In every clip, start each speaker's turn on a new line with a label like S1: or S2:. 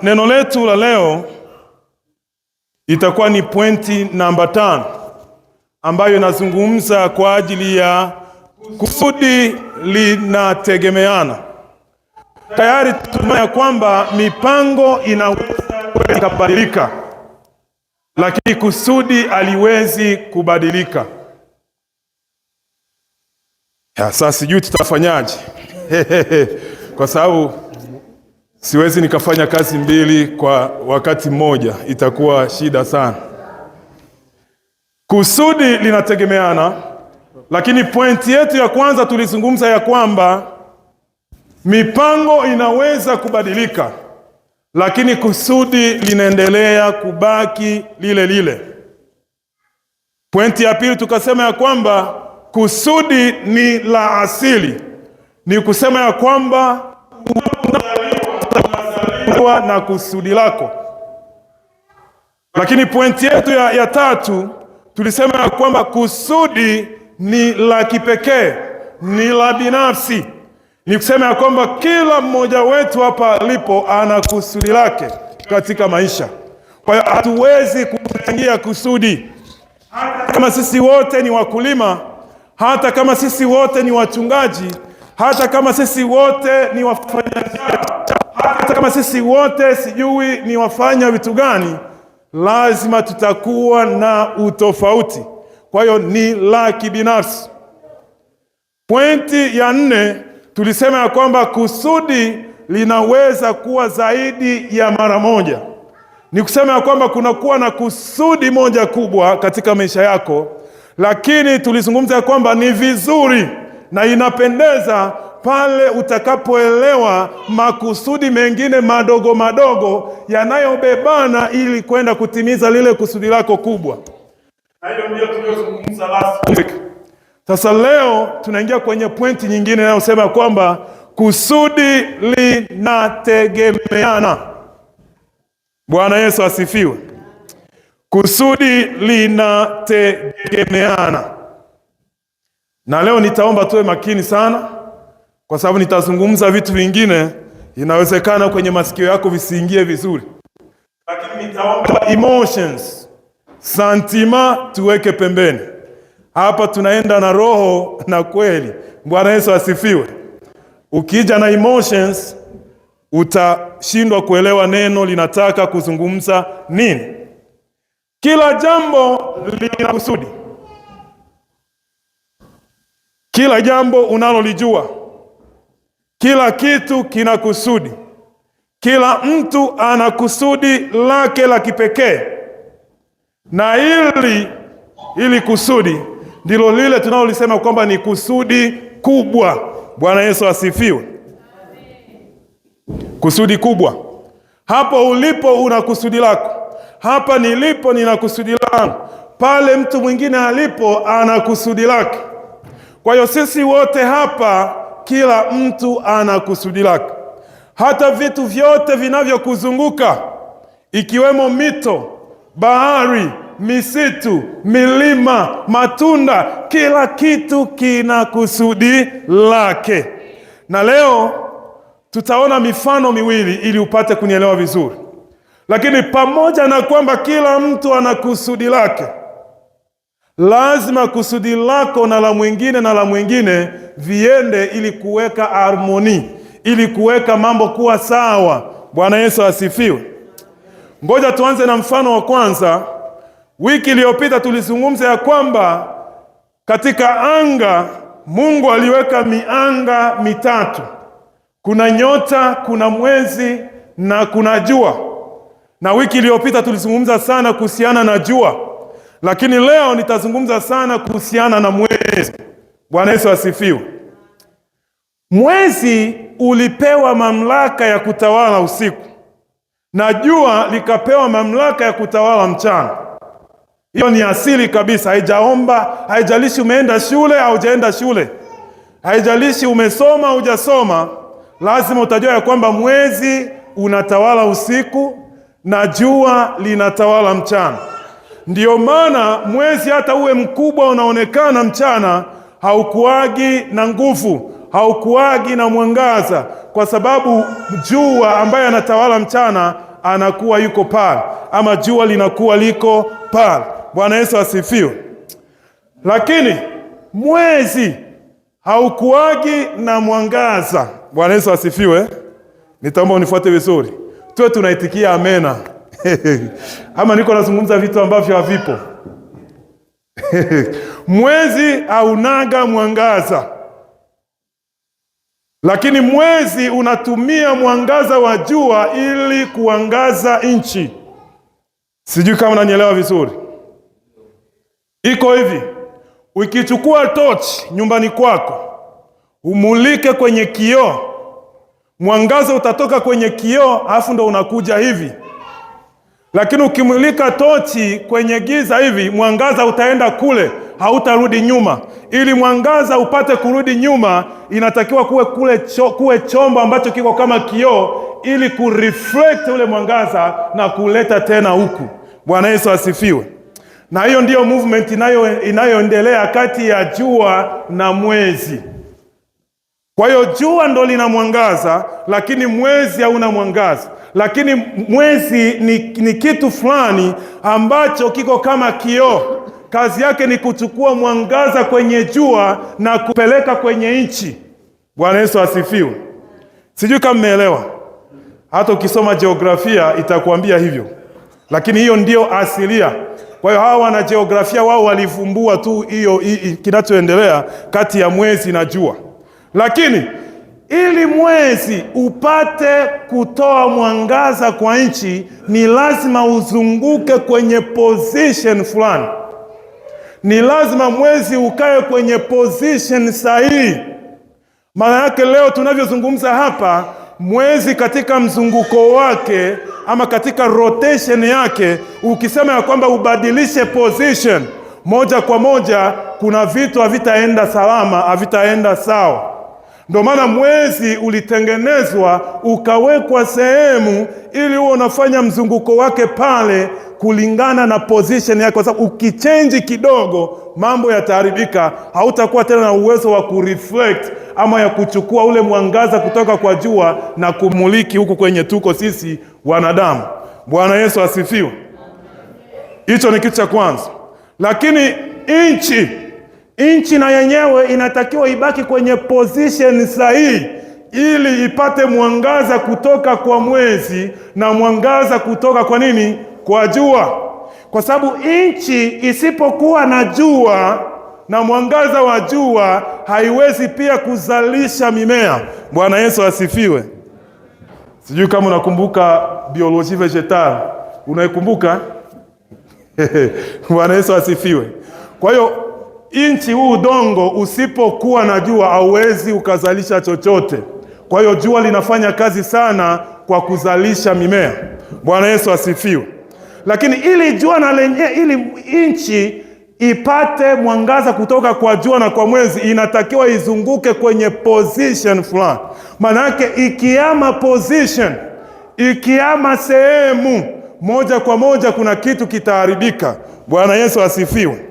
S1: Neno letu la leo itakuwa ni pointi namba 5 ambayo inazungumza kwa ajili ya kusudi linategemeana. Tayari tumeona kwamba mipango inaweza kubadilika, lakini kusudi aliwezi kubadilika. Sasa sijui tutafanyaje kwa sababu siwezi nikafanya kazi mbili kwa wakati mmoja, itakuwa shida sana. Kusudi linategemeana, lakini pointi yetu ya kwanza tulizungumza ya kwamba mipango inaweza kubadilika, lakini kusudi linaendelea kubaki lile lile. Pointi ya pili tukasema ya kwamba kusudi ni la asili, ni kusema ya kwamba unazaliwa na kusudi lako. Lakini pointi yetu ya tatu tulisema ya kwamba kusudi ni la kipekee, ni la binafsi. Ni kusema ya kwamba kila mmoja wetu hapa alipo ana kusudi lake katika maisha. Kwa hiyo hatuwezi kuchangia kusudi. Hata kama sisi wote ni wakulima, hata kama sisi wote ni wachungaji, hata kama sisi wote ni wafanyabiashara, hata kama sisi wote sijui ni wafanya vitu gani, lazima tutakuwa na utofauti. Kwa hiyo ni la kibinafsi. Pointi ya 4 tulisema ya kwamba kusudi linaweza kuwa zaidi ya mara moja. Ni kusema ya kwamba kunakuwa na kusudi moja kubwa katika maisha yako, lakini tulizungumza ya kwamba ni vizuri na inapendeza pale utakapoelewa makusudi mengine madogo madogo yanayobebana ili kwenda kutimiza lile kusudi lako kubwa. Na hiyo ndio tuliyozungumza last week. Sasa leo tunaingia kwenye pointi nyingine inayosema kwamba kusudi linategemeana. Bwana Yesu asifiwe. Kusudi linategemeana. Na leo nitaomba tuwe makini sana, kwa sababu nitazungumza vitu vingine inawezekana kwenye masikio yako visiingie vizuri, lakini nitaomba emotions, santima tuweke pembeni. Hapa tunaenda na roho na kweli. Bwana Yesu asifiwe. Ukija na emotions utashindwa kuelewa neno linataka kuzungumza nini. Kila jambo lina kusudi. Kila jambo unalolijua, kila kitu kina kusudi. Kila mtu ana kusudi lake la kipekee. Na hili kusudi ndilo lile tunalolisema kwamba ni kusudi kubwa. Bwana Yesu asifiwe. Kusudi kubwa. Hapo ulipo una kusudi lako. Hapa nilipo nina kusudi langu. Pale mtu mwingine alipo ana kusudi lake. Kwa hiyo sisi wote hapa, kila mtu ana kusudi lake. Hata vitu vyote vinavyokuzunguka, ikiwemo mito, bahari, misitu, milima, matunda, kila kitu kina kusudi lake. Na leo tutaona mifano miwili ili upate kunielewa vizuri. Lakini pamoja na kwamba kila mtu ana kusudi lake, lazima kusudi lako na la mwingine na la mwingine viende ili kuweka harmoni, ili kuweka mambo kuwa sawa. Bwana Yesu asifiwe. Ngoja tuanze na mfano wa kwanza. Wiki iliyopita tulizungumza ya kwamba katika anga Mungu aliweka mianga mitatu. Kuna nyota, kuna mwezi na kuna jua. Na wiki iliyopita tulizungumza sana kuhusiana na jua, lakini leo nitazungumza sana kuhusiana na mwezi. Bwana Yesu asifiwe. Mwezi ulipewa mamlaka ya kutawala usiku na jua likapewa mamlaka ya kutawala mchana. Hiyo ni asili kabisa, haijaomba, haijalishi umeenda shule au hujaenda shule, haijalishi umesoma au hujasoma, lazima utajua ya kwamba mwezi unatawala usiku na jua linatawala mchana. Ndiyo maana mwezi hata uwe mkubwa unaonekana mchana, haukuagi na nguvu, haukuagi na mwangaza, kwa sababu jua ambaye anatawala mchana anakuwa yuko pale, ama jua linakuwa liko pale. Bwana Yesu asifiwe. Lakini mwezi haukuagi na mwangaza. Bwana Yesu asifiwe. Nitaomba unifuate vizuri, tuwe tunaitikia amena ama niko nazungumza vitu ambavyo havipo. Mwezi haunaga mwangaza, lakini mwezi unatumia mwangaza wa jua ili kuangaza nchi. Sijui kama unanielewa vizuri. Iko hivi, ukichukua tochi nyumbani kwako umulike kwenye kioo, mwangaza utatoka kwenye kioo alafu ndo unakuja hivi. Lakini ukimulika tochi kwenye giza hivi, mwangaza utaenda kule, hautarudi nyuma. Ili mwangaza upate kurudi nyuma, inatakiwa kuwe kule kuwe chombo ambacho kiko kama kioo, ili kureflect ule mwangaza na kuleta tena huku. Bwana Yesu asifiwe. Na hiyo ndiyo movement inayoendelea kati ya jua na mwezi. Kwa hiyo jua ndo lina mwangaza, lakini mwezi hauna mwangaza. Lakini mwezi ni kitu fulani ambacho kiko kama kioo. Kazi yake ni kuchukua mwangaza kwenye jua na kupeleka kwenye nchi. Bwana Yesu asifiwe. Sijui kama mmeelewa. Hata ukisoma jiografia itakuambia hivyo, lakini hiyo ndio asilia. Kwa hiyo hawa wana jiografia wao walivumbua tu hiyo kinachoendelea kati ya mwezi na jua. Lakini ili mwezi upate kutoa mwangaza kwa nchi, ni lazima uzunguke kwenye position fulani. Ni lazima mwezi ukae kwenye position sahihi. Maana yake leo tunavyozungumza hapa, mwezi katika mzunguko wake ama katika rotation yake, ukisema ya kwamba ubadilishe position moja kwa moja, kuna vitu havitaenda salama, havitaenda sawa. Ndio maana mwezi ulitengenezwa ukawekwa sehemu ili huo unafanya mzunguko wake pale kulingana na position yake, kwa sababu ukichange kidogo mambo yataharibika. Hautakuwa tena na uwezo wa kureflect ama ya kuchukua ule mwangaza kutoka kwa jua na kumuliki huku kwenye tuko sisi wanadamu. Bwana Yesu asifiwe. Hicho ni kitu cha kwanza. Lakini nchi na yenyewe inatakiwa ibaki kwenye position sahihi ili ipate mwangaza kutoka kwa mwezi na mwangaza kutoka kwa nini? Kwa jua. Kwa sababu nchi isipokuwa na jua na mwangaza wa jua haiwezi pia kuzalisha mimea. Bwana Yesu asifiwe. Sijui kama unakumbuka biologie vegetale. Unaikumbuka? Bwana Yesu asifiwe. Kwa hiyo nchi, huu udongo usipokuwa na jua hauwezi ukazalisha chochote. Kwa hiyo jua linafanya kazi sana kwa kuzalisha mimea. Bwana Yesu asifiwe. Lakini ili jua na lenye, ili nchi ipate mwangaza kutoka kwa jua na kwa mwezi, inatakiwa izunguke kwenye position fulani. Maana yake ikiama position, ikiama sehemu, moja kwa moja kuna kitu kitaharibika. Bwana Yesu asifiwe.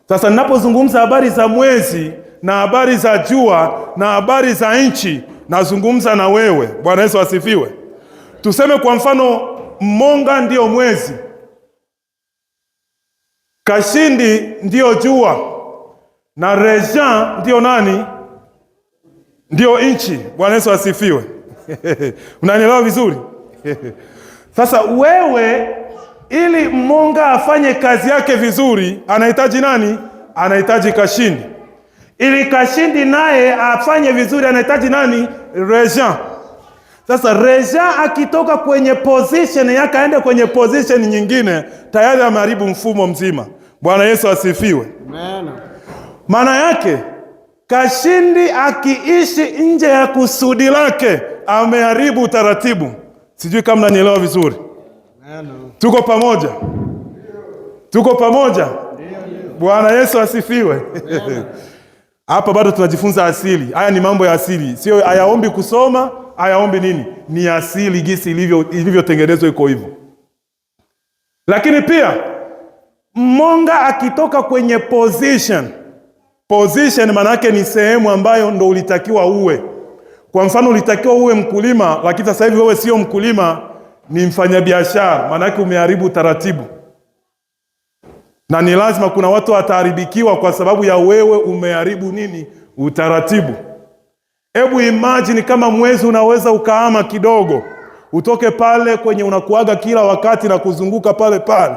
S1: Sasa ninapozungumza habari za mwezi na habari za jua na habari za nchi, nazungumza na wewe. Bwana Yesu asifiwe. Tuseme kwa mfano, Mmonga ndio mwezi, Kashindi ndio jua na Rejean ndio nani? Ndio nchi. Bwana Yesu asifiwe. Unanielewa vizuri? Sasa wewe, ili Mmonga afanye kazi yake vizuri, anahitaji nani? Anahitaji Kashindi. Ili Kashindi naye afanye vizuri, anahitaji nani? Rejean. Sasa Rejean akitoka kwenye position yake aende kwenye position nyingine, tayari ameharibu mfumo mzima. Bwana Yesu asifiwe.
S2: Amen.
S1: Maana yake Kashindi akiishi nje ya kusudi lake ameharibu utaratibu. Sijui kama mnanielewa vizuri.
S2: Amen.
S1: Tuko pamoja? Tuko pamoja? Bwana Yesu asifiwe. Hapa bado tunajifunza asili. Haya ni mambo ya asili, sio hayaombi kusoma, hayaombi nini, ni asili jinsi ilivyotengenezwa iko hivyo. Lakini pia Mmonga akitoka kwenye position, position maana yake ni sehemu ambayo ndo ulitakiwa uwe. Kwa mfano ulitakiwa uwe mkulima, lakini sasa hivi wewe sio mkulima, ni mfanyabiashara, maanake umeharibu taratibu, na ni lazima kuna watu wataharibikiwa kwa sababu ya wewe umeharibu nini? Utaratibu. Hebu imagine kama mwezi unaweza ukahama kidogo, utoke pale kwenye unakuaga kila wakati na kuzunguka pale pale,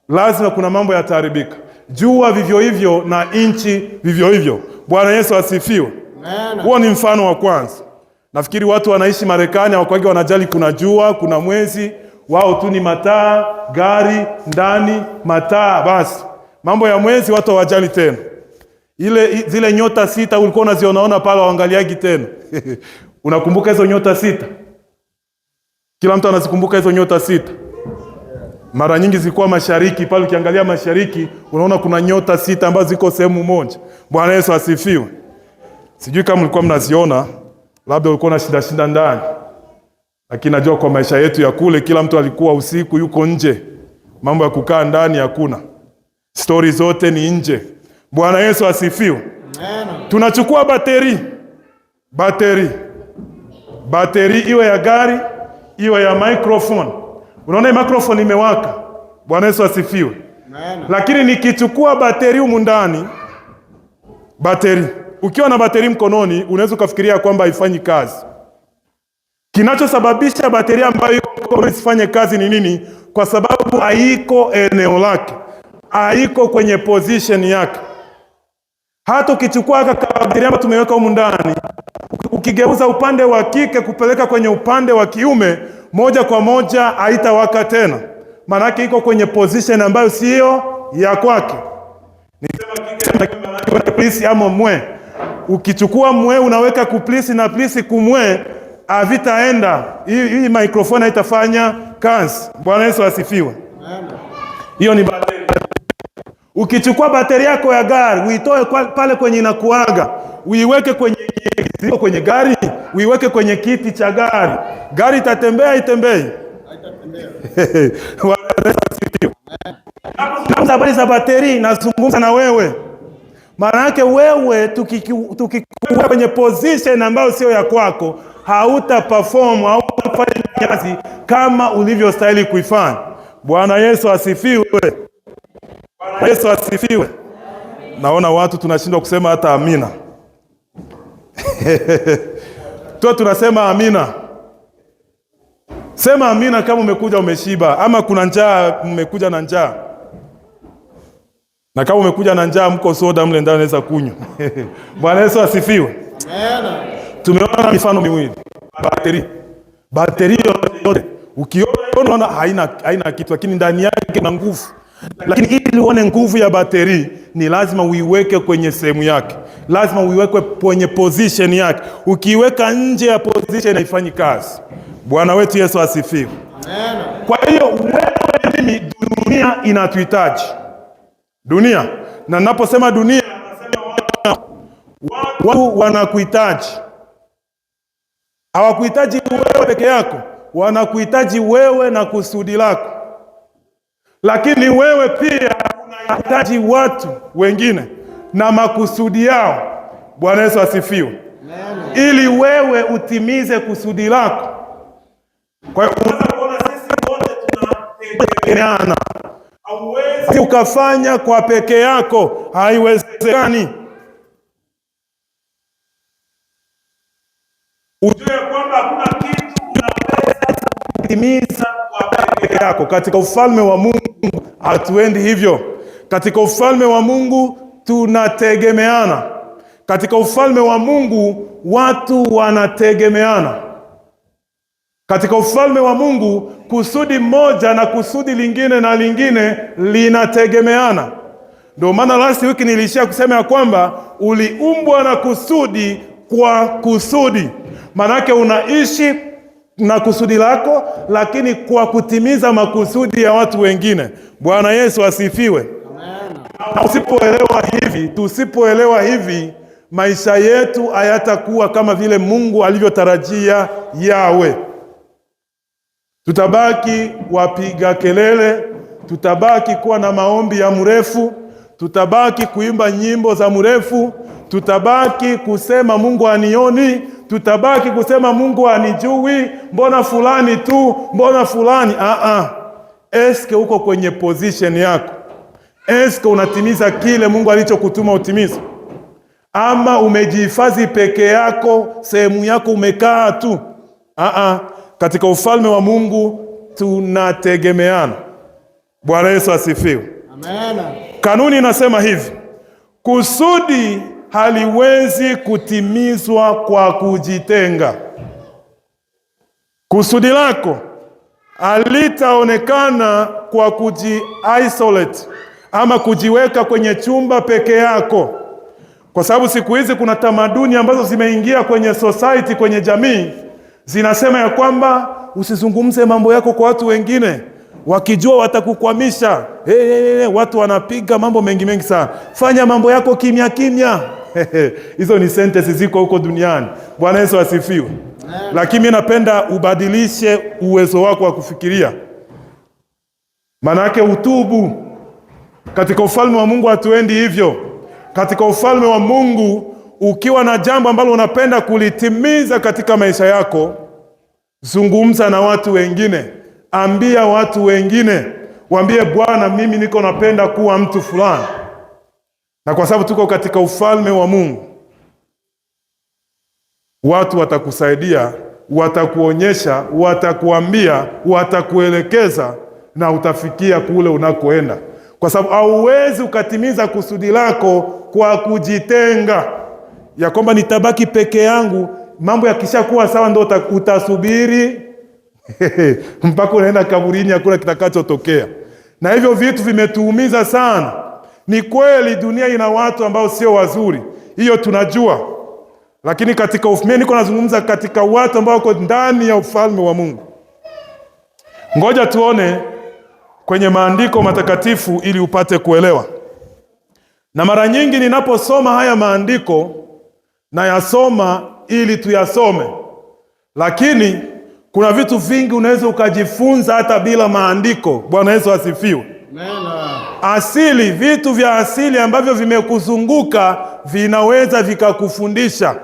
S1: lazima kuna mambo yataharibika. Jua vivyo hivyo na nchi vivyo hivyo. Bwana Yesu asifiwe. Huo ni mfano wa kwanza. Nafikiri watu wanaishi Marekani hawakuwagi wanajali kuna jua, kuna mwezi, wao tu ni mataa, gari ndani, mataa basi. Mambo ya mwezi watu hawajali tena. Ile zile nyota sita ulikuwa unazionaona pale waangaliagi tena. Unakumbuka hizo nyota sita? Kila mtu anazikumbuka hizo nyota sita. Mara nyingi zilikuwa mashariki pale, ukiangalia mashariki unaona kuna nyota sita ambazo ziko sehemu moja. Bwana Yesu asifiwe. Sijui kama mlikuwa mnaziona, labda ulikuwa na shida shida ndani, lakini najua kwa maisha yetu ya kule, kila mtu alikuwa usiku yuko nje, mambo ya kukaa ndani hakuna, stori zote ni nje. Bwana Yesu asifiwe. Tunachukua bateri, bateri iwe ya gari iwe ya microphone. Unaona microphone imewaka. Bwana Yesu asifiwe. Lakini nikichukua bateri humu ndani, bateri, ukiwa na bateri mkononi unaweza ukafikiria kwamba haifanyi kazi. Kinachosababisha bateri ambayo iko isifanye kazi ni nini? Kwa sababu haiko eneo lake, haiko kwenye position yake. Hata ukichukua bateri ambayo tumeweka humu ndani, ukigeuza upande wa kike kupeleka kwenye upande wa kiume, moja kwa moja haitawaka tena, maanake iko kwenye position ambayo siyo ya kwake. Nikisema kike plisi ama mwe, ukichukua mwe unaweka kuplisi na plisi kumwe, havitaenda. Hii microphone haitafanya kazi. Bwana Yesu asifiwe. Hiyo ni bateri. Ukichukua bateri yako ya gari uitoe pale kwenye inakuaga, uiweke kwenye gari, uiweke kwenye kiti cha gari, gari itatembea itembei? Habari za bateri nazungumza na wewe, maana yake wewe tukikuwa kwenye position ambayo sio ya kwako, hauta perform, hautafanya kazi kama ulivyostahili kuifanya. Bwana Yesu asifiwe. Bwana Yesu asifiwe. Naona watu tunashindwa kusema hata amina. Tu tunasema amina. Sema amina kama umekuja umeshiba, ama kuna njaa, umekuja na njaa. Na kama umekuja na njaa, mko soda mle ndani unaweza kunywa. Bwana Yesu asifiwe.
S2: Amen.
S1: Tumeona mifano miwili. Bateri. Bateri yote ukiona haina kitu, lakini ndani yake kuna nguvu. Lakini ili uone nguvu ya bateri ni lazima uiweke kwenye sehemu yake, lazima uiweke kwenye position yake. Ukiiweka nje ya position haifanyi kazi. Bwana wetu Yesu asifiwe.
S2: Amen.
S1: Kwa hiyo wewe, mimi, dunia inatuhitaji. Dunia. Na ninaposema dunia, nasema watu wanakuhitaji. Hawakuhitaji wewe peke yako, wanakuhitaji wewe na kusudi lako. Lakini wewe pia unahitaji watu wengine na makusudi yao. Bwana Yesu asifiwe. Ili wewe utimize kusudi lako. Kwa hiyo unaweza kuona sisi wote tunategemeana. Hauwezi ukafanya kwa peke yako, haiwezekani. Ujue kwamba hakuna kitu unaweza kutimiza kwa peke yako. Katika ufalme wa Mungu hatuendi hivyo. Katika ufalme wa Mungu tunategemeana. Katika ufalme wa Mungu watu wanategemeana. Katika ufalme wa Mungu kusudi moja na kusudi lingine na lingine linategemeana. Ndio maana last week nilishia kusema ya kwamba uliumbwa na kusudi kwa kusudi. Maanake unaishi na kusudi lako, lakini kwa kutimiza makusudi ya watu wengine. Bwana Yesu asifiwe.
S2: Amen.
S1: Usipoelewa hivi, tusipoelewa hivi, maisha yetu hayatakuwa kama vile Mungu alivyotarajia yawe. Tutabaki wapiga kelele, tutabaki kuwa na maombi ya mrefu, tutabaki kuimba nyimbo za mrefu, tutabaki kusema Mungu anioni, Tutabaki kusema Mungu anijui, mbona fulani tu, mbona fulani. Eske uko kwenye position yako? Eske unatimiza kile Mungu alichokutuma utimize? Ama umejihifadhi peke yako, sehemu yako umekaa tu? Katika ufalme wa Mungu tunategemeana. Bwana Yesu asifiwe.
S2: Amen.
S1: Kanuni inasema hivi: kusudi haliwezi kutimizwa kwa kujitenga. Kusudi lako halitaonekana kwa kuji-isolate ama kujiweka kwenye chumba peke yako, kwa sababu siku hizi kuna tamaduni ambazo zimeingia kwenye society, kwenye jamii, zinasema ya kwamba usizungumze mambo yako kwa watu wengine, wakijua watakukwamisha. Hey, hey, hey, watu wanapiga mambo mengi mengi sana. Fanya mambo yako kimya kimya. Hizo ni sentences ziko huko duniani. Bwana Yesu asifiwe. Lakini mimi napenda ubadilishe uwezo wako wa kufikiria, maanake utubu. Katika ufalme wa Mungu hatuendi hivyo. Katika ufalme wa Mungu, ukiwa na jambo ambalo unapenda kulitimiza katika maisha yako, zungumza na watu wengine, ambia watu wengine, waambie Bwana, mimi niko napenda kuwa mtu fulani. Na kwa sababu tuko katika ufalme wa Mungu, watu watakusaidia, watakuonyesha, watakuambia, watakuelekeza na utafikia kule unakoenda, kwa sababu hauwezi ukatimiza kusudi lako kwa kujitenga, ya kwamba nitabaki peke yangu, mambo yakishakuwa sawa ndo utasubiri mpaka unaenda kaburini, hakuna kitakachotokea. Na hivyo vitu vimetuumiza sana. Ni kweli dunia ina watu ambao sio wazuri, hiyo tunajua, lakini katika mimi niko nazungumza katika watu ambao wako ndani ya ufalme wa Mungu. Ngoja tuone kwenye maandiko matakatifu ili upate kuelewa. Na mara nyingi ninaposoma haya maandiko nayasoma ili tuyasome, lakini kuna vitu vingi unaweza ukajifunza hata bila maandiko. Bwana Yesu asifiwe.
S2: Amen.
S1: Asili, vitu vya asili ambavyo vimekuzunguka vinaweza vikakufundisha.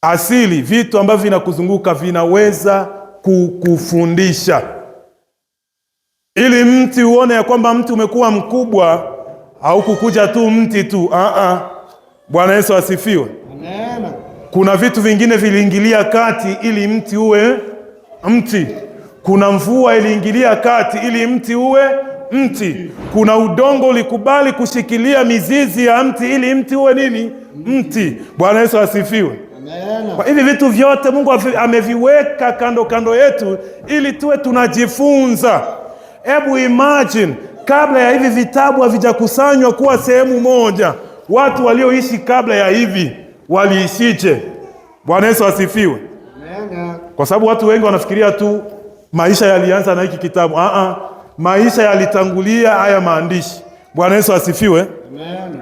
S1: Asili, vitu ambavyo vinakuzunguka vinaweza kukufundisha. Ili mti uone ya kwamba mti umekuwa mkubwa, haukukuja tu mti tu. Bwana Yesu asifiwe.
S2: Amen.
S1: Kuna vitu vingine viliingilia kati ili mti uwe mti. Kuna mvua iliingilia kati ili mti uwe mti. Kuna udongo ulikubali kushikilia mizizi ya mti ili mti uwe nini? Mti. Bwana Yesu asifiwe.
S2: Amen.
S1: Kwa hivi vitu vyote Mungu ameviweka kando kando yetu ili tuwe tunajifunza. Hebu imagine kabla ya hivi vitabu havijakusanywa kuwa sehemu moja, watu walioishi kabla ya hivi waliishije? Bwana Yesu asifiwe.
S2: Amen.
S1: Kwa sababu watu wengi wanafikiria tu maisha yalianza na hiki kitabu. Maisha yalitangulia haya maandishi. Bwana Yesu asifiwe.
S2: Amen.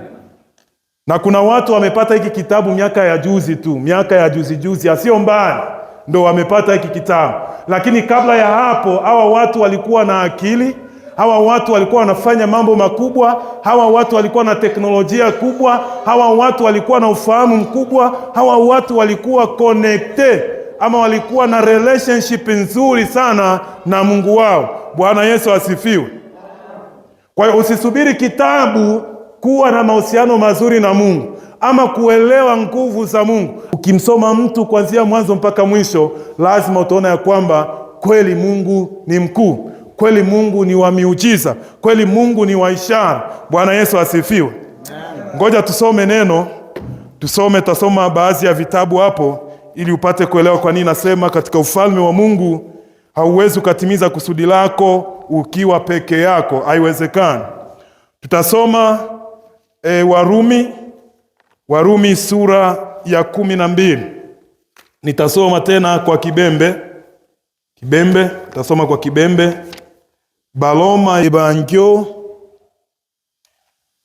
S1: Na kuna watu wamepata hiki kitabu miaka ya juzi tu, miaka ya juzi juzi, asio mbali ndo wamepata hiki kitabu. Lakini kabla ya hapo hawa watu walikuwa na akili, hawa watu walikuwa wanafanya mambo makubwa, hawa watu walikuwa na teknolojia kubwa, hawa watu walikuwa na ufahamu mkubwa, hawa watu walikuwa connected ama walikuwa na relationship nzuri sana na Mungu wao. Bwana Yesu asifiwe. Kwa hiyo usisubiri kitabu kuwa na mahusiano mazuri na Mungu ama kuelewa nguvu za Mungu. Ukimsoma mtu kuanzia mwanzo mpaka mwisho, lazima utaona ya kwamba kweli Mungu ni mkuu, kweli Mungu ni wa miujiza, kweli Mungu ni wa ishara. Bwana Yesu asifiwe. Ngoja tusome neno, tusome, tutasoma baadhi ya vitabu hapo ili upate kuelewa kwa nini nasema katika ufalme wa Mungu hauwezi ukatimiza kusudi lako ukiwa peke yako, haiwezekani. Tutasoma Warumi sura ya 12. Nitasoma tena kwa Kibembe. Kibembe, nitasoma kwa Kibembe. Baloma ebangyo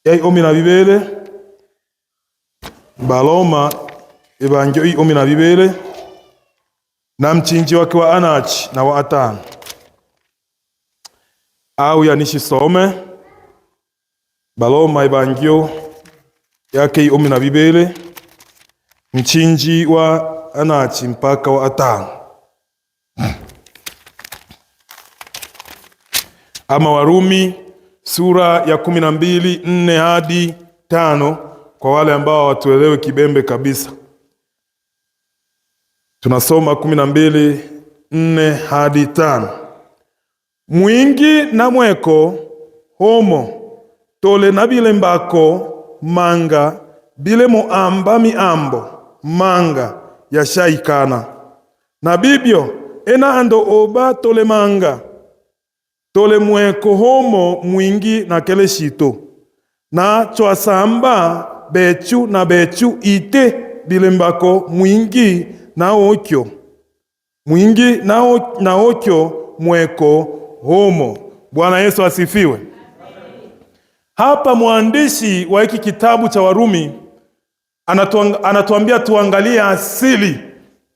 S1: ya 12. Baloma ebangyo 12 na mchinji wake wa anachi na wa atano. Au yanishisome Baloma ebangyo yake 12 Mchinji wa anachi mpaka wa 5. Ama Warumi sura ya 12 4 hadi 5, kwa wale ambao hawatuelewe Kibembe kabisa. Tunasoma 12 4 hadi 5. Mwingi na mweko homo tole na bilembako manga bile muamba miambo manga yashaikana na bibyo ena ando oba tole manga tole mweko homo mwingi na kele shito na chwasamba bechu na bechu ite bilembako mwingi na okyo mwingi na okyo mweko homo. Bwana Yesu asifiwe. Hapa mwandishi wa hiki kitabu cha Warumi anatuambia tuangalie asili,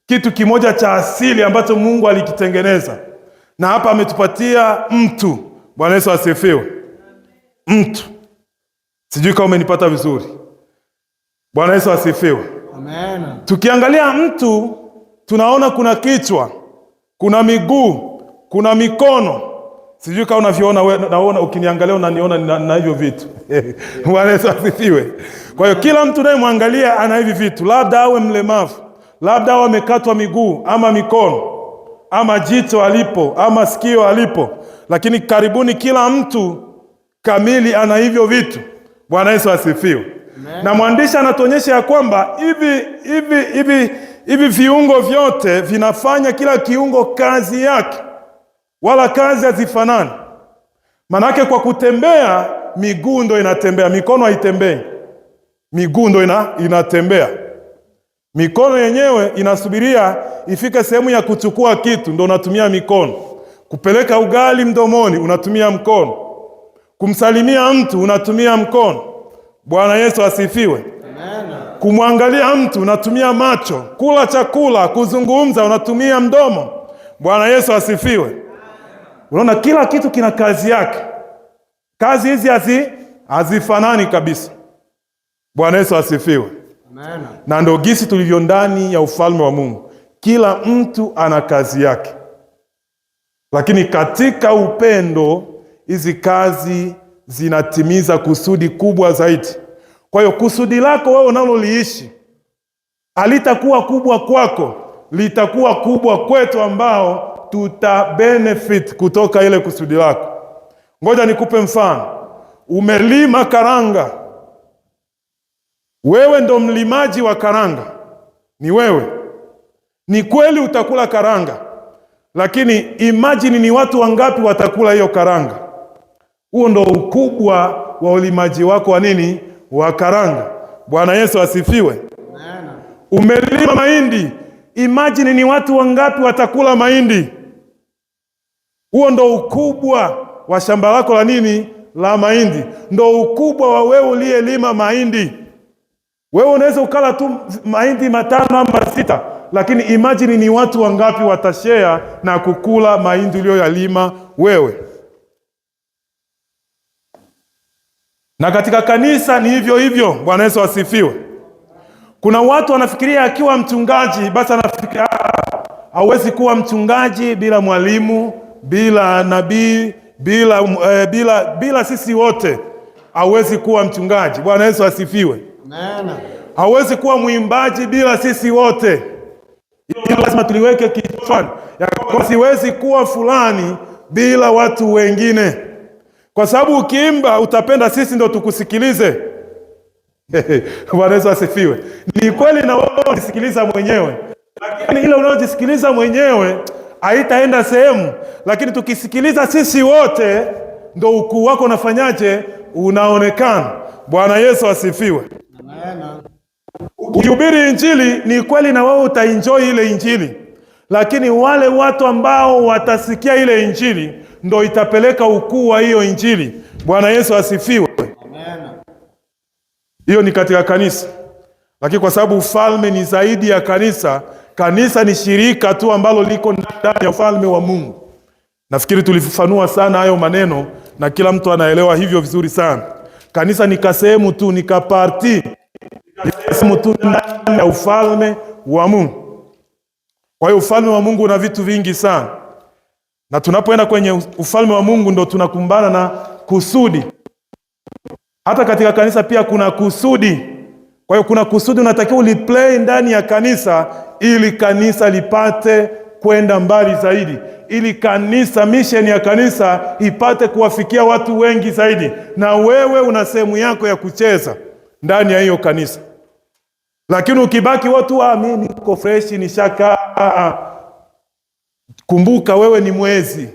S1: kitu kimoja cha asili ambacho Mungu alikitengeneza, na hapa ametupatia mtu. Bwana Yesu asifiwe. Mtu, sijui kama umenipata vizuri. Bwana Yesu asifiwe.
S2: Amen.
S1: Tukiangalia mtu tunaona kuna kichwa, kuna miguu, kuna mikono. Sijui kama unavyoona wewe, naona ukiniangalia unaniona na hivyo vitu. Bwana Yesu asifiwe. Kwa hiyo kila mtu unayemwangalia ana hivi vitu, labda awe mlemavu, labda awe amekatwa miguu ama mikono, ama jicho alipo, ama sikio alipo, lakini karibuni kila mtu kamili ana hivyo vitu. Bwana Yesu asifiwe. Na mwandishi anatuonyesha ya kwamba hivi viungo vyote vinafanya kila kiungo kazi yake, wala kazi hazifanani. Manake kwa kutembea miguu ndo inatembea, mikono haitembei. Miguu ndo inatembea. Mikono yenyewe inasubiria ifike sehemu ya kuchukua kitu, ndo unatumia mikono. Kupeleka ugali mdomoni unatumia mkono. Kumsalimia mtu unatumia mkono. Bwana Yesu asifiwe.
S2: Amen.
S1: Kumwangalia mtu unatumia macho. Kula chakula, kuzungumza unatumia mdomo. Bwana Yesu asifiwe. Unaona kila kitu kina kazi yake. Kazi hizi hazifanani kabisa. Bwana Yesu asifiwe.
S2: Amen.
S1: Na ndio gisi tulivyo ndani ya ufalme wa Mungu. Kila mtu ana kazi yake. Lakini katika upendo hizi kazi zinatimiza kusudi kubwa zaidi. Kwa hiyo kusudi lako wewe unaloliishi halitakuwa kubwa kwako, litakuwa kubwa kwetu ambao tuta benefit kutoka ile kusudi lako. Ngoja nikupe mfano. Umelima karanga. Wewe ndo mlimaji wa karanga. Ni wewe. Ni kweli utakula karanga. Lakini imagine ni watu wangapi watakula hiyo karanga. Huo ndo ukubwa wa ulimaji wako wa nini? Wa karanga. Bwana Yesu asifiwe.
S2: Amen.
S1: Umelima mahindi. Imagine ni watu wangapi watakula mahindi. Huo ndo ukubwa wa shamba lako la nini? La mahindi. Ndo ukubwa wa wewe uliyelima mahindi. Wewe unaweza ukala tu mahindi 5 ama 6, lakini imagine ni watu wangapi watashare na kukula mahindi uliyoyalima wewe. Na katika kanisa ni hivyo hivyo. Bwana Yesu asifiwe. Kuna watu wanafikiria akiwa mchungaji basi anafikiria hauwezi kuwa mchungaji bila mwalimu, bila nabii, bila sisi wote hauwezi kuwa mchungaji. Bwana Yesu asifiwe.
S2: Amen.
S1: Hauwezi kuwa mwimbaji bila sisi wote. Hilo lazima tuliweke kichwani. Ya kwamba siwezi kuwa fulani bila watu wengine. Kwa sababu ukiimba utapenda sisi ndo tukusikilize. Bwana Yesu asifiwe. Ni kweli na wewe unajisikiliza mwenyewe. Lakini ile unayojisikiliza mwenyewe haitaenda sehemu. Lakini tukisikiliza sisi wote ndo ukuu wako unafanyaje? Unaonekana. Bwana Yesu asifiwe.
S2: Amen.
S1: Ukihubiri injili ni kweli na wewe utaenjoy ile injili. Lakini wale watu ambao watasikia ile injili ndo itapeleka ukuu wa hiyo injili. Bwana Yesu asifiwe.
S2: Amen.
S1: Hiyo ni katika kanisa. Lakini kwa sababu ufalme ni zaidi ya kanisa, kanisa ni shirika tu ambalo liko ndani ya ufalme wa Mungu. Nafikiri tulifafanua sana hayo maneno na kila mtu anaelewa hivyo vizuri sana. Kanisa ni kasehemu tu, ni kaparti, Sehemu tu ndani ya ufalme wa Mungu. Kwa hiyo ufalme wa Mungu una vitu vingi sana, na tunapoenda kwenye ufalme wa Mungu ndo tunakumbana na kusudi. Hata katika kanisa pia kuna kusudi. Kwa hiyo kuna kusudi unatakiwa uliplay ndani ya kanisa ili kanisa lipate kwenda mbali zaidi, ili kanisa, mission ya kanisa ipate kuwafikia watu wengi zaidi, na wewe una sehemu yako ya kucheza ndani ya hiyo kanisa. Lakini ukibaki watu mimi niko fresh ni shaka, kumbuka wewe ni mwezi.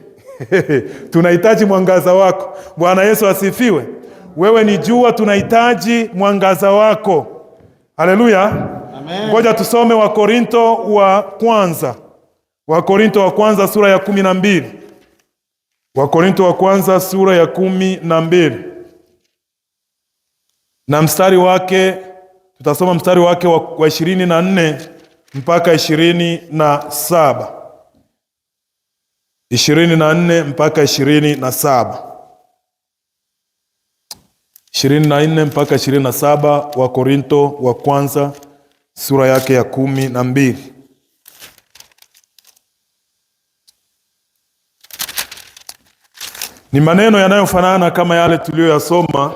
S1: Tunahitaji mwangaza wako. Bwana Yesu asifiwe. Wewe ni jua, tunahitaji mwangaza wako. Haleluya.
S2: Amen.
S1: Ngoja tusome Wakorinto wa kwanza. Wakorinto wa kwanza sura ya 12. Wakorinto wa kwanza sura ya 12. Na mstari wake tutasoma mstari wake wa 24 mpaka 27. 24 mpaka 27. 24 mpaka 27, Wakorinto wa kwanza sura yake ya 12. Ni maneno yanayofanana kama yale tuliyoyasoma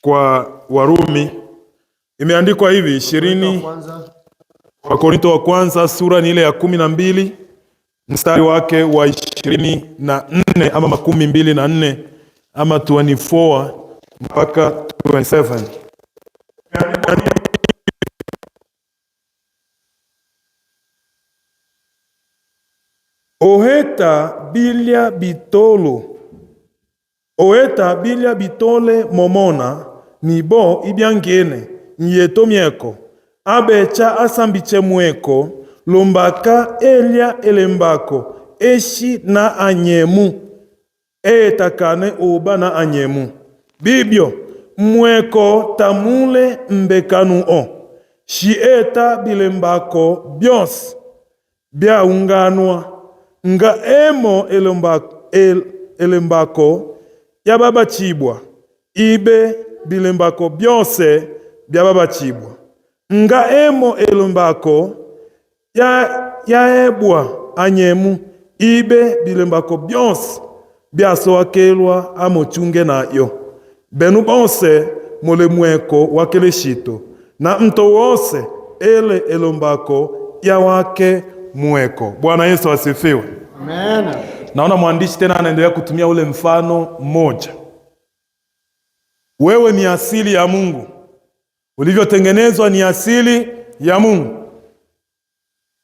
S1: kwa Warumi. Imeandikwa hivi, 20 Wakorinto wa kwanza sura ni ile ya 12 mstari wake wa 24 ama 24 ama 24 mpaka 27. Oheta bilia bitolo, oheta bilia bitole momona nibo ibiangene nyeto mieko abecha asambiche mweko lombaka elia elembako eshi na anyemu etakane oba na anyemu bibyo mweko tamule mbekanu o shieta bilembako byonse byaunganwa nga emo elembako yababachibwa ibe bilembako byonse byababachibwa nga emo elembako yaebwa anyemu ibe bilembako byonse byasowakelwa amochunge nayo benu bonse mulemweko wakeleshito na mto wose ele elombako ya wake mweko. Bwana Yesu asifiwe.
S2: Amen.
S1: Naona mwandishi tena anaendelea kutumia ule mfano mmoja. Wewe ni asili ya Mungu, ulivyotengenezwa ni asili ya Mungu.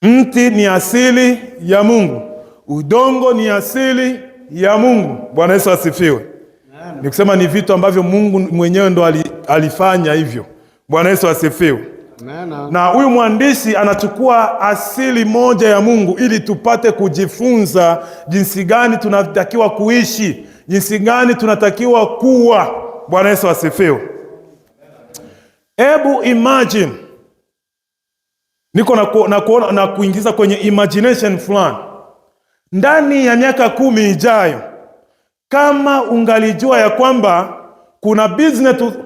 S1: Mti ni asili ya Mungu, udongo ni asili ya Mungu. Bwana Yesu asifiwe. Ni kusema ni vitu ambavyo Mungu mwenyewe ndo alifanya hivyo. Bwana Yesu asifiwe.
S2: Amen.
S1: Na huyu mwandishi anachukua asili moja ya Mungu ili tupate kujifunza jinsi gani tunatakiwa kuishi, jinsi gani tunatakiwa kuwa. Bwana Yesu asifiwe. Hebu imagine, niko na kuingiza kwenye imagination fulani. Ndani ya miaka 10 ijayo, kama ungalijua ya kwamba kuna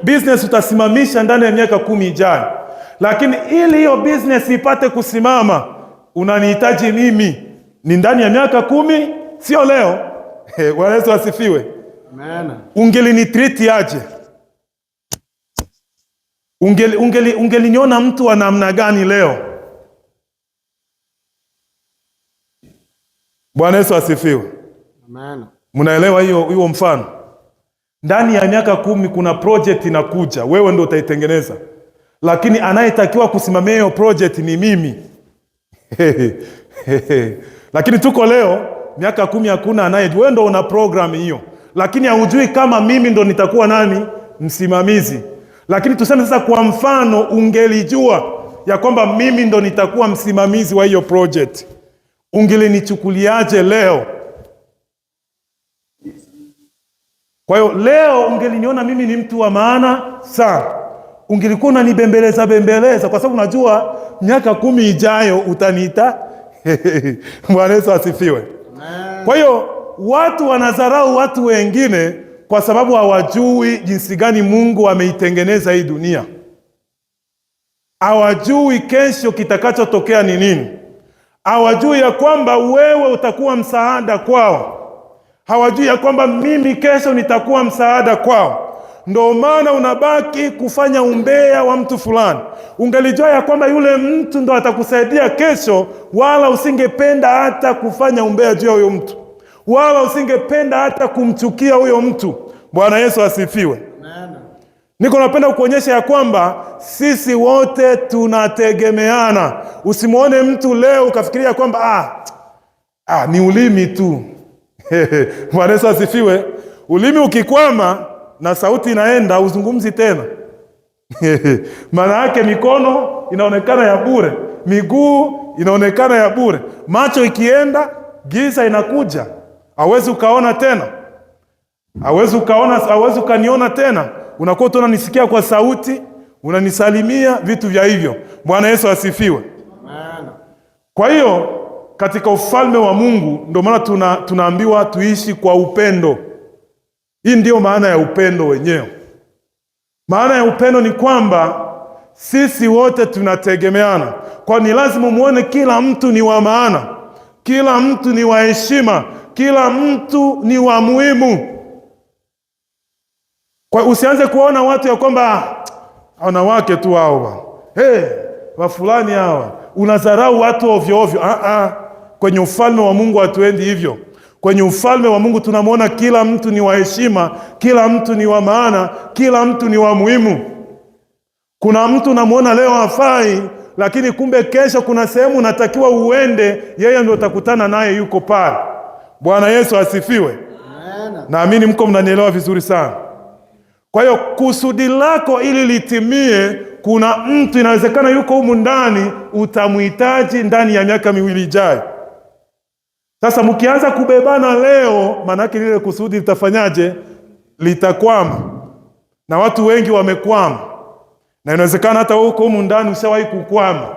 S1: business utasimamisha ndani ya miaka 10 ijayo, lakini ili hiyo business ipate kusimama unanihitaji mimi, ni ndani ya miaka 10, sio leo. Bwana Yesu asifiwe.
S2: Amen.
S1: Ungelinitreat aje? Ungeliniona mtu wa namna gani leo? Bwana Yesu asifiwe.
S2: Amen.
S1: Mnaelewa hiyo mfano? Ndani ya miaka 10 kuna project inakuja, wewe ndio utaitengeneza, lakini anayetakiwa kusimamia hiyo project ni mimi. Lakini tuko leo miaka 10 hakuna anaye, wewe ndio una program hiyo, lakini haujui kama mimi ndo nitakuwa nani msimamizi. Lakini tuseme sasa kwa mfano ungelijua ya kwamba mimi ndo nitakuwa msimamizi wa hiyo project, ungelinichukuliaje leo? Kwa hiyo leo ungeliniona mimi ni mtu wa maana sana, ungelikuwa unanibembeleza bembeleza, kwa sababu unajua miaka 10 ijayo utaniita. Bwana Yesu asifiwe. Kwa hiyo watu wanadharau watu wengine kwa sababu hawajui jinsi gani Mungu ameitengeneza hii dunia. Hawajui kesho kitakachotokea ni nini. Hawajui ya kwamba wewe utakuwa msaada kwao. Hawajui ya kwamba mimi kesho nitakuwa msaada kwao. Ndo maana unabaki kufanya umbea wa mtu fulani. Ungelijua ya kwamba yule mtu ndo atakusaidia kesho, wala usingependa hata kufanya umbea juu ya huyo mtu, wala usingependa hata kumchukia huyo mtu. Bwana Yesu asifiwe.
S2: Amen.
S1: Niko napenda kuonyesha ya kwamba sisi wote tunategemeana. Usimwone mtu leo ukafikiria kwamba ni ulimi tu. Bwana Yesu asifiwe. Ulimi ukikwama na sauti inaenda, uzungumzi tena. Maana yake mikono inaonekana ya bure, miguu inaonekana ya bure, macho ikienda, giza inakuja, hauwezi ukaona tena, hauwezi ukaona, hauwezi ukaniona tena. Unakuwa tu unanisikia kwa sauti, unanisalimia, vitu vya hivyo. Bwana Yesu asifiwe.
S2: Amen.
S1: Kwa hiyo katika ufalme wa Mungu ndio maana tunaambiwa tuishi kwa upendo. Hii ndiyo maana ya upendo wenyewe. Maana ya upendo ni kwamba sisi wote tunategemeana. Kwa ni lazima muone kila mtu ni wa maana, kila mtu ni wa heshima, kila mtu ni wa muhimu. Kwa usianze kuona watu ya kwamba wanawake tu hao bwana, hey, wa fulani hawa, unadharau watu ovyo ovyo. Kwenye ufalme wa Mungu hatuendi hivyo. Kwenye ufalme wa Mungu tunamwona kila mtu ni wa heshima, kila mtu ni wa maana, kila mtu ni wa muhimu. Kuna mtu unamwona leo hafai, lakini kumbe kesho kuna sehemu unatakiwa uende, yeye ndio utakutana naye, yuko pale. Bwana Yesu asifiwe.
S2: Amen.
S1: Naamini mko mnanielewa vizuri sana. Kwa hiyo kusudi lako ili litimie, kuna mtu inawezekana yuko humu ndani, utamhitaji ndani ya miaka 2 ijayo. Sasa mkianza kubebana leo, maana yake lile kusudi litafanyaje? Litakwama. Na watu wengi wamekwama. Na inawezekana hata huko humu ndani ushawahi kukwama.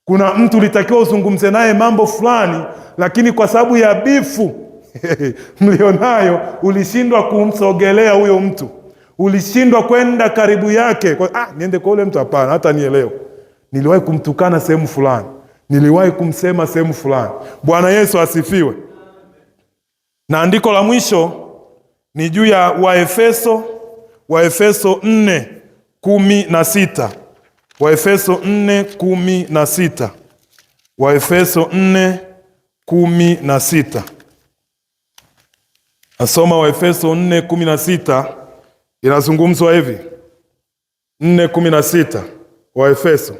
S1: Kuna mtu ulitakiwa uzungumze naye mambo fulani, lakini kwa sababu ya bifu mlionayo ulishindwa kumsogelea huyo mtu. Ulishindwa kwenda karibu yake. Kwa, niende kwa ule mtu? Hapana, hata nielewe. Niliwahi kumtukana sehemu fulani, niliwahi kumsema sehemu fulani. Bwana Yesu asifiwe. Na andiko la mwisho ni juu ya Waefeso, Waefeso 4:16. Waefeso 4:16. Waefeso 4:16. Nasoma Waefeso 4:16, inazungumzwa hivi. 4:16 Waefeso.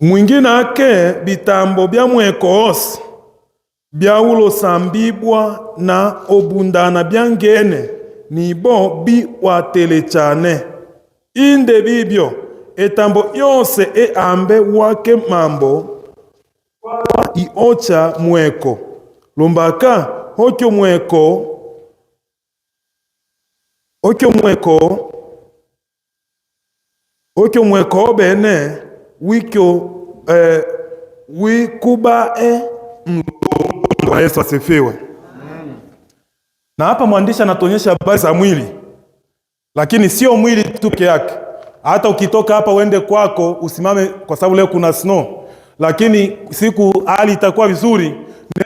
S1: Mwingine ake bitambo bya mwekoosi byawulosambibwa na obundana byangene nibo biwatelechane inde bibyo etambo yose eambe wake mambo iocha mweko lumbaka hokyo mweko okyo mweko okyo mweko bene wikyo wikubae mlo. Yesu asifiwe. Na hapa mwandishi anatuonyesha habari za mwili, lakini sio mwili tu peke yake. Hata ukitoka hapa uende kwako usimame, kwa sababu leo kuna snow, lakini siku hali itakuwa vizuri,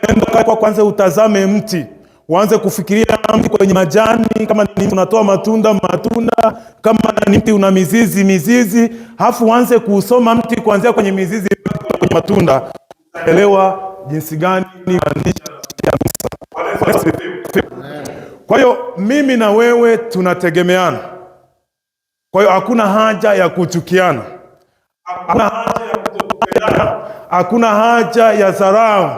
S1: nenda kwa kwanza utazame mti, uanze kufikiria mti kwenye majani, kama ni unatoa matunda matunda, kama ni mti una mizizi mizizi, halafu uanze kusoma mti kuanzia kwenye mizizi kwenye matunda, utaelewa jinsi gani maandishi ya Musa. Kwa hiyo mimi na wewe tunategemeana. Kwa hiyo hakuna haja ya kuchukiana, hakuna haja ya kutokupendana, hakuna haja ya dharau,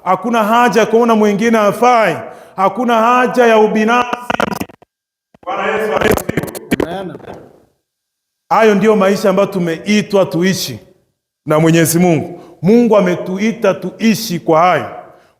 S1: hakuna haja ya kuona mwingine hafai, hakuna haja ya ubinafsi. Bwana Yesu asifiwe.
S2: Amen.
S1: Hayo ndiyo maisha ambayo tumeitwa tuishi na Mwenyezi Mungu. Mungu ametuita tuishi kwa hayo.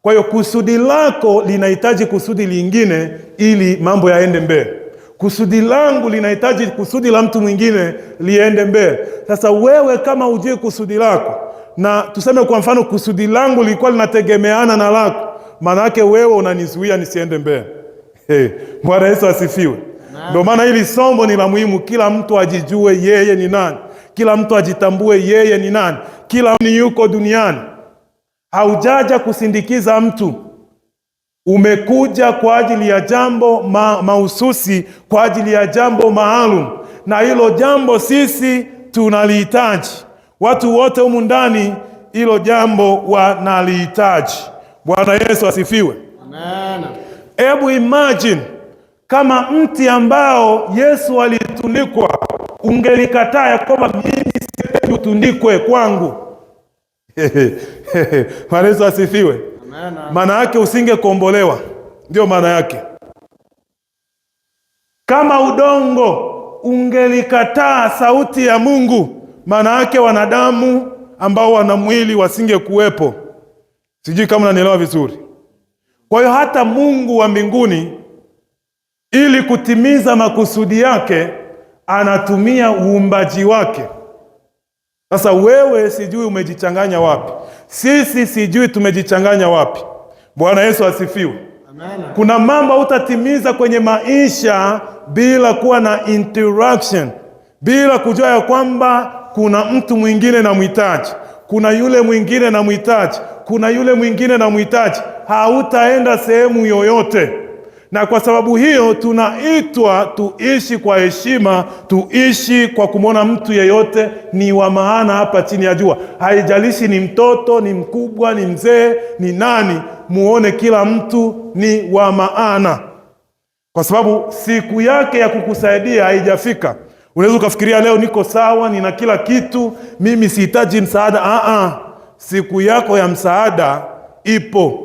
S1: Kwa hiyo kusudi lako linahitaji kusudi lingine ili mambo yaende mbele. Kusudi langu linahitaji kusudi la mtu mwingine liende mbele. Sasa wewe kama hujui kusudi lako, na tuseme kwa mfano kusudi langu lilikuwa linategemeana na lako, maana yake wewe unanizuia nisiende mbele. Hey, Bwana Yesu asifiwe. Ndio maana hili somo ni la muhimu, kila mtu ajijue yeye ni nani, kila mtu ajitambue yeye ni nani, kila mtu yuko duniani. Haujaja kusindikiza mtu, umekuja kwa ajili ya jambo mahususi, kwa ajili ya jambo maalum, na hilo jambo sisi tunalihitaji. Watu wote humu ndani hilo jambo wanalihitaji. Bwana Yesu asifiwe.
S2: Amen.
S1: Hebu imagine kama mti ambao Yesu alitundikwa ungelikataa ya kwamba mimi sipendi utundikwe kwangu. Bwana Yesu asifiwe.
S2: Amen.
S1: Maana yake usingekombolewa, ndio maana yake. Kama udongo ungelikataa sauti ya Mungu, maana yake wanadamu ambao wana mwili wasingekuwepo. Sijui kama unanielewa vizuri. Kwa hiyo hata Mungu wa mbinguni ili kutimiza makusudi yake anatumia uumbaji wake. Sasa wewe sijui umejichanganya wapi, sisi sijui tumejichanganya wapi. Bwana Yesu asifiwe.
S2: Amen.
S1: Kuna mambo hutatimiza kwenye maisha bila kuwa na interaction, bila kujua ya kwamba kuna mtu mwingine namhitaji, kuna yule mwingine namhitaji, kuna yule mwingine namhitaji. Hautaenda sehemu yoyote. Na kwa sababu hiyo tunaitwa tuishi kwa heshima, tuishi kwa kumwona mtu yeyote ni wa maana hapa chini ya jua. Haijalishi ni mtoto, ni mkubwa, ni mzee, ni nani, muone kila mtu ni wa maana, kwa sababu siku yake ya kukusaidia haijafika. Unaweza ukafikiria leo niko sawa, nina kila kitu, mimi sihitaji msaada. Aa, siku yako ya msaada ipo.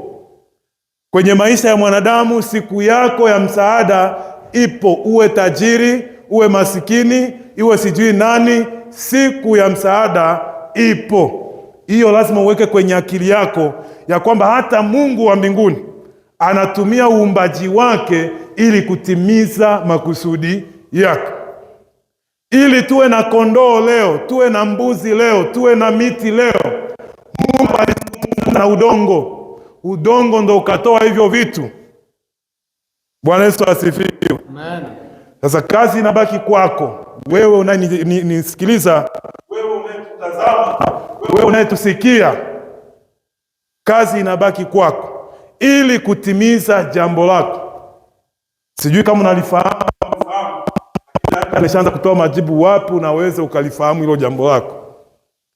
S1: Kwenye maisha ya mwanadamu siku yako ya msaada ipo. Uwe tajiri, uwe masikini, iwe sijui nani, siku ya msaada ipo. Hiyo lazima uweke kwenye akili yako ya kwamba hata Mungu wa mbinguni anatumia uumbaji wake ili kutimiza makusudi yake. Ili tuwe na kondoo leo, tuwe na mbuzi leo, tuwe na miti leo, Mungu alizungumza na udongo. Udongo ndo ukatoa hivyo vitu. Bwana Yesu asifiwe.
S2: Amen.
S1: Sasa kazi inabaki kwako wewe unayenisikiliza, wewe unayetutazama, wewe unayetusikia, kazi inabaki kwako ili kutimiza jambo lako. Sijui kama unalifahamu, ameshaanza kutoa majibu. Wapi unaweza ukalifahamu hilo jambo lako?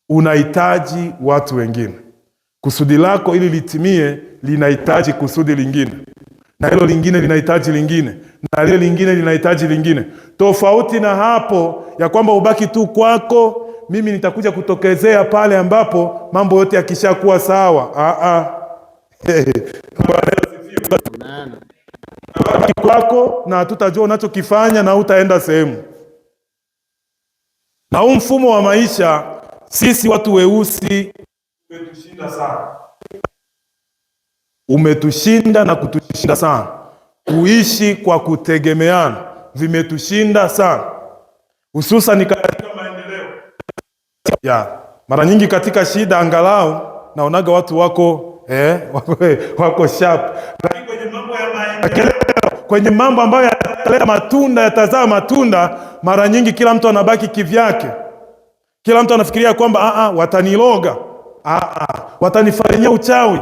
S1: Unahitaji watu wengine. Kusudi lako ili litimie linahitaji kusudi lingine, na hilo lingine linahitaji lingine, na lile lingine linahitaji lingine. Tofauti na hapo ya kwamba ubaki tu kwako, mimi nitakuja kutokezea pale ambapo mambo yote yakishakuwa sawa.
S2: Amen.
S1: Ubaki kwako na hatutajua unachokifanya na utaenda sehemu. Na huu mfumo wa maisha sisi watu weusi umetushinda sana, umetushinda na kutushinda sana. Kuishi kwa kutegemeana vimetushinda sana, hususan katika maendeleo ya mara nyingi. Katika shida angalau naonaga watu wako wako sharp, lakini kwenye mambo ya maendeleo, kwenye mambo ambayo yataleta matunda, yatazaa matunda, mara nyingi kila mtu anabaki kivyake. Kila mtu anafikiria kwamba wataniloga, watanifanyia uchawi,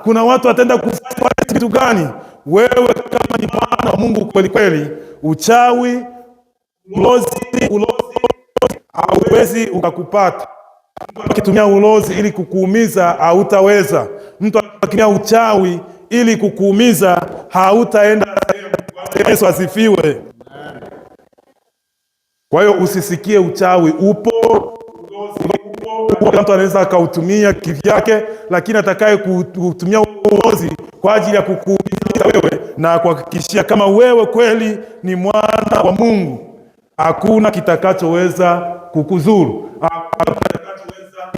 S1: kuna watu wataenda kufanya kitu gani? Wewe kama ni mwana wa Mungu kweli kweli, uchawi, ulozi hauwezi ukakupata. Mtu akitumia ulozi ili kukuumiza hautaweza. Mtu akitumia uchawi ili kukuumiza hautaenda. Yesu asifiwe. Kwa hiyo usisikie uchawi upo, ulozi upo, mtu anaweza akautumia kivyake, lakini atakaye kutumia ulozi kwa ajili ya kukuumiza wewe na kuhakikishia kama wewe kweli ni mwana wa Mungu, hakuna kitakachoweza kukuzuru, hakuna kitakachoweza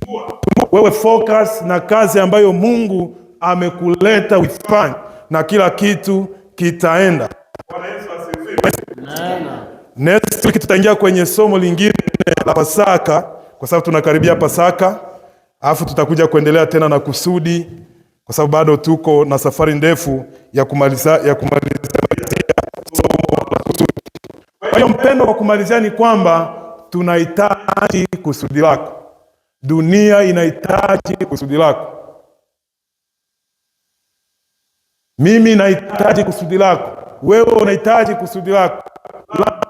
S1: kukuua. Wewe focus na kazi ambayo Mungu amekuleta uifanye, na kila kitu kitaenda. Bwana Yesu asifiwe.
S2: Amen.
S1: Next week tutaingia kwenye somo lingine la Pasaka, kwa sababu tunakaribia Pasaka, alafu tutakuja kuendelea tena na kusudi, kwa sababu bado tuko na safari ndefu ya kumaliza somo la kusudi. Kwa hiyo mpendo, kwa kumalizia ni kwamba tunahitaji kusudi lako. Dunia inahitaji kusudi lako. Mimi nahitaji kusudi lako, wewe unahitaji kusudi lako.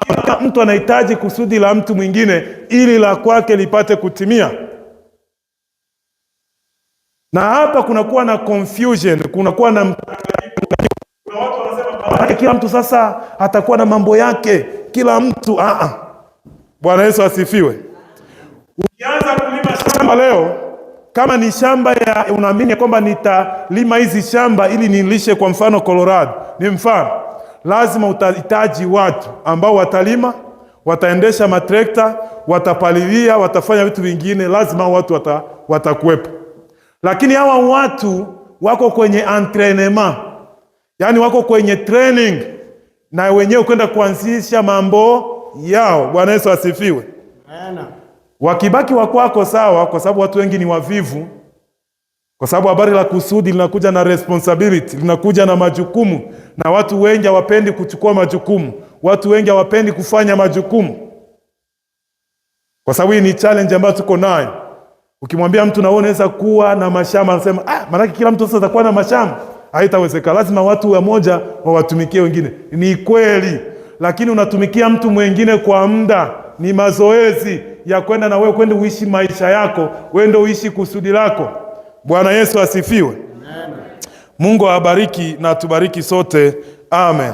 S1: Kila mtu anahitaji kusudi la mtu mwingine ili la kwake lipate kutimia. Na hapa kunakuwa na confusion, kunakuwa na, kuna watu wanasema maana kila mtu sasa atakuwa na mambo yake, kila mtu a. Bwana Yesu asifiwe. Ukianza kulima shamba leo, kama ni shamba ya unaamini kwamba nitalima hizi shamba ili nilishe, kwa mfano Colorado ni mfano, lazima utahitaji watu ambao watalima, wataendesha matrekta, watapalilia, watafanya vitu vingine, lazima watu watakuwepo. Lakini hawa watu wako kwenye entraînement, yaani wako kwenye training na wenyewe kwenda kuanzisha mambo yao. Bwana Yesu asifiwe.
S2: Amen.
S1: Wakibaki wa kwako sawa, kwa sababu watu wengi ni wavivu, kwa sababu habari la kusudi linakuja na responsibility, linakuja na majukumu, na watu wengi hawapendi kuchukua majukumu, watu wengi hawapendi kufanya majukumu, kwa sababu hii ni challenge ambayo tuko nayo. Ukimwambia mtu na wewe unaweza kuwa na mashamba, anasema ah, maanake kila mtu sasa atakuwa na mashamba. Haitawezekana, lazima watu wamoja wawatumikie wengine. Ni kweli, lakini unatumikia mtu mwingine kwa muda, ni mazoezi ya kwenda na wewe kwenda uishi maisha yako, wewe ndio uishi kusudi lako. Bwana Yesu asifiwe. Mungu awabariki na atubariki sote, amen.